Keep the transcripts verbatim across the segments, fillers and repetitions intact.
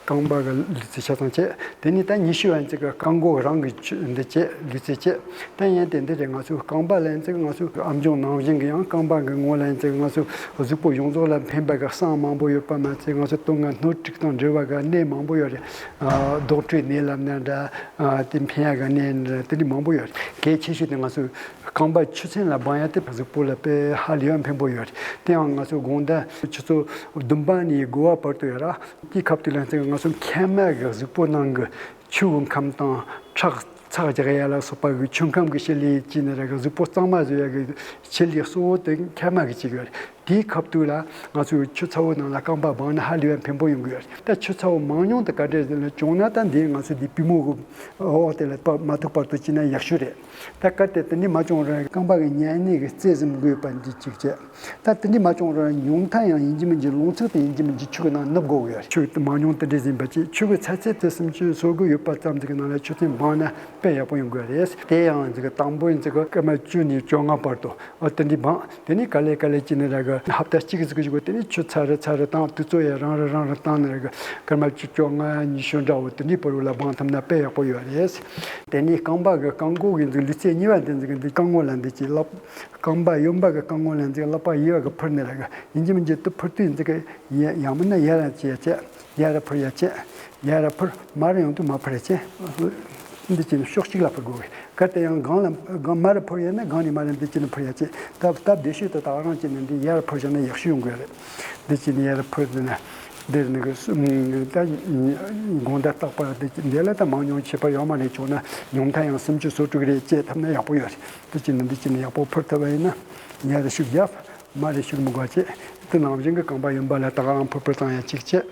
རྐང་པ་གི་ལུས་རྩལ་ཆ་ཚང་བྱས། དེ་ནས་ད་ཉི་ཤུ་བ་ཡིན་ཙི་གི་རྐང་མགོ་རང་གི་ཆུ་འདི་བྱས། ལུས་རྩལ་བྱས། ད་ཡིན་དེ་འདི་རེད། ང་ཚོའི་རྐང་པ་ལ་ཡིན་ཙི་གི་ང་ཚོའི་ཨ་མཆོག་ནང་བཞིན་གི་ཡང་རྐང་པ་གི་ངོ་ལ་ཡིན་ཙི་གི་ང་ཚོའི་གཟུགས་པོ་ཡོངས་རྫོགས་ལ་ཕན་པ་གི་བསང་མང་པོ་ཡོད་པ་མ་ཚད། ང་ཚོ་དོན་ལྔ་སྣོད་དྲུག་དང་འབྲེལ་བ་གི་གནས་མང་པོ་ཡོད་རེད། ཨ་རྡོག་ཁྲོས་ནད་ལབ་ན་འདྲ། ཨ་དེ་ཕན་ཡ་གི་གནས་འདྲ། དེ་འདྲ་མང་པོ་ཡོད་རེད། གལ་ཆེ་ཤོས་དེ་ང་ཚོའི་རྐང་པ་ཆུ་ཚན་ལ་སྦང་ཡ་དེ་གཟུགས་པོ་ལ་དཔེ་ཧ་ལས་པ་ཕན་པོ་ཡོད་རེད། དེ་ཡང་ང་ཚོ་དགོང་དག་ཆུ་ཚོད་བདུན་པ་ནས་དགུ་པ་བར་དུ་ཡོད་ར། དེའི་ཁ་ཐུག་ལ་ང་ཚོ་མཁལ་མ་གི་གཟུགས་པོ་ནང་གི་ཆུ་བོ་ཁམས་དང་ཁྲག་ཚགས་རྒྱག་ཡ་ལ་སོགས་པ་གི་ཆུ་ཁམས་ཀྱི་བྱེད་ལས་བྱས་ནས་ར་གི་གཟུགས་པོ་གཙང་མ་བཟོ་ཡ་གི་བྱེད་ལས་གཙོ་བོ་དེ་མཁལ་མ་གི་བྱེད་ཀྱི་ཡོད་རེད། དེའི་ཁ་ཐུག་ལ་ང་ཚོས་ཆུ་ཚ་བོ་ནང་ལ་རྐང་པ་སྦངས་ན་ཧ་ལས་པ་ཕན་པོ་ཡོང་གི་ཡོད་རེད། ད་ཆུ་ཚ་བོ་མང་ཉུང་དེ་ག་འདྲས་བྱུང་ན་ད་འདི་ང་ཚོས་འདི་པུས་མོ་གི་འོག་དེ་ལ་མ་ཐུག་བར་དུ་བྱས་ན་ཡག་ཤོས་རེད། ད་གལ་ཏེ་དེ་འདྲས་མ་བྱུང་རུང་རྐང་པ་གི་གཉན་ནད་ཀྱི་རྩེ་ཟིན་དགོས་པ་འདི་གཅིག་བྱས། ད་དེ་འདྲས་མ་བྱུང་རུང་ཉུང་མཐའ་ཡང་ཡིན་གཅིག་མིན་གཅིག་རླུང་འཚུབ་དེ་ཡིན་གཅིག་མིན་གཅིག་ཆུ་གི་ནང་ནུབ་དགོས་ཀྱི་ཡོད་རེད། ཆུ་དེ་མང་ཉུང་དེ་འདྲས་ཟིན་པ་བྱས། ཆུ་གི་ཚ་ཚད་དེ་སུམ་ཅུ་སོ་དགུ་ཡོད་པ་ཙམ་ཞིག་གི་ནང་ལ་ཆུ་ཚན་སྦངས་ན་དཔེ་ཡག་པོ་ཡོང་གི་ཡོད་རེད། དེ་ཡང་ཅིག་དང་པོ་ཡིན་ཅིག་སྐར་མ་བཅུ་ནས་བཅོ་ལྔ་བར་དུ་ཨ་དེ་འདྲས་སྦངས། དེ་ནས་ག་ལེ་ག་ལེ་བྱས་ནས་ར་གི་ཧབ་ཏ་གཅིག་ཟིག་གི་གཞུག་གུ་དེ་ནས་ཆུ་ཚ་རུ་ཚ་རུ་བཏང་། དུས་ཚོད་ཡང་རིང་རུ་རིང་རུ་བཏང་ནས་ར་གི་སྐར་མ་བཅུ་བཅོ་ལྔ་ཉི་ཤུ་འདྲ་བོ་དེ་འདྲས་བར་དུ་ལ་སྦང་ཐུབ་ན་དཔེ་ཡག་པོ་ཡོད་རེད། དེ་ནས་རྐང་པ་གི་རྐང་མགོ་གི་འཛུགས་ལུས་རྩལ་གཉིས་པ་དེ་འཛུགས་གི་འདི་རྐང་ངོ་ལ་འདི་ཅིག་ལབ། རྐང་པ་གཡོན་པ་གི་རྐང་ངོ་ལ་འཛུགས་ལག་པ་གཡས་པ་གི་ཕུར་ནས་ར་གི་ཡིན་གཅིག་མིན་གཅིག་དུ་ཕུར་དུས་འཛུགས་གི་ཡ་ཡང་མིན་ན་ཡར་ལ་བྱས་བྱས་ཡར་ར་ཕུར་ཡ་བྱས། ཡར་ར་ཕུར། མར་ཡོང་དུས་མར་ཕུར་ཡ་བྱས། འདི་བྱས་ནས་ཕྱོགས་གཅིག་ལ་ཕུར་དགོས་གི། གལ་ཏེ་ཡང་སྒང་ལ་སྒང་མར་ར་ཕུར་ཡ་ན་སྒང་ནས་མར་ར་འདི་བྱས་ནས་ཕུར་ཡ་བྱས། སྟབས་སྟབས་བདེ་ཤོས་དེ་ད་ག་རང་བྱས་ནས་འདི་ཡར་ཕུར་བཞག་ན་ཡག་ཤོས་ཡོང་གི་རེད། འདི་བྱས་ནས་ཡར་ཕུར་འདི་ན། འདིར་ནི་གི་སུ་ད་དགོང་དག་རྟག་པར་འདི་འདི་ལ་ད་མང་ཉུང་ཁྱད་པར་ཡོད་མ་རེད། བྱུང་ན་ཉུང་མཐའ་ཡང་སུམ་ཅུ་སོ་དྲུག་རེ་བྱས་ཐུབ་ན་ཡག་པོ་ཡོད་རེད། འདི་བྱས་ནས་འདི་བྱས་ནས་ཡག་པོ་ཕུར་ཐུབ་པ་ཡིན་ན་ཡར་ཤུགས་རྒྱབ། མར་ཤུགས་མི་དགོས་བྱས། དེ་ནང་བཞིན་གྱི་རྐང་པ་གཡོན་པ་ལ་ད་ག་རང་ཕུར་ཕུར་བཏང་ཡ་གཅིག་བྱས།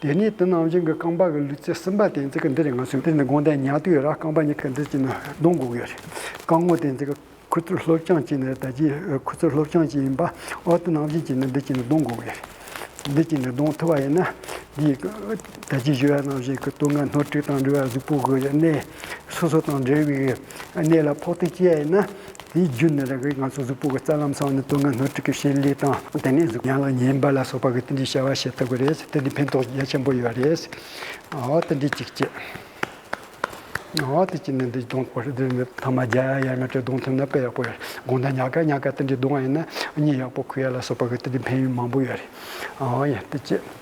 དེ་ནས་དེ་ནང་བཞིན་གྱི་རྐང་པ་གི་ལུས་རྩལ་གསུམ་པ་དེ་ཚོ་གི་འདི་རེད། ང་ཚོས་འདི་ནི་དགོང་དག་ཉལ་དུས་ཡོད་ར། རྐང་པ་གཉིས་ཀ་འདི་བྱས་ནས་གདོང་དགོས་ཀྱི་ཡོད་རེད། རྐང་ངོ་དེ་ཚོ་གི་ཁུ་ཚུར་ལྷོད་བྱང་བྱས་ནས་ད་ཅི་ཁུ་ཚུར་ལྷོད་བྱང་བྱས་ཡིན་པ། འོ་དེ་ནང་བཞིན་བྱས་ནས་འདི་བྱས་ནས་གདོང་དགོས་ཀྱི་རེད། འདི་བྱས་ནས་གདོང་ཐུབ་པ་ཡིན་ན། འདི་ད་ཅི་ཞུ་བ་ནང་བཞིན་གྱི་དོན་ལྔ་སྣོད་དྲུག་དང་འབྲེལ་བ་གཟུགས་པོ་གི་གནས་སོ་སོ་དང་འབྲེལ་བའི་གནས་ལ་ཕོག་ཐུག་བྱས་ཡིན་ན། དེའི་རྒྱུན་ནི་ར་གི་ང་ཚོ་གཟུགས་པོ་གི་རྩ་ལམ་སང་ནི་དོན་ལྔ་སྣོད་དྲུག་གི་བྱེད་ལས་དང་། དེ་ནས་གཟུགས་ཡན་ལག་ཉིད་པ་ལ་སོགས་པ་གི་དེ་འདྲའི་བྱ་བ་བྱེད་ཐུབ་ཀྱི་རེད། དེ་འདྲའི་ཕན་ཐོགས་རྒྱ་ཆེན་པོ་ཡོད་རེད། འོ་དེ་འདྲའི་གཅིག་བྱས། འོ་དེ་གཅིག་ནི་འདི་གདོང་པོ་རེད། འདི་ནི་ཐ་མ་རྒྱ་ཡ་ཡར་ང་ཁྲི་གདོང་ཐུབ་ན་དཔེ་ཡག་པོ་ཡོད། དགོང་དག་ཉལ་ཁ་ཉལ་ཁ་དེ་འདྲའི་གདོང་ཡིན་ན་གཉིད་ཡག་པོ་ཁུག་ཡ་ལ་སོགས་པ་གི་དེ་འདྲའི་ཕན་ཡོན་མང་པོ་ཡོད་རེད། འོ་ཡ་དེ་གཅིག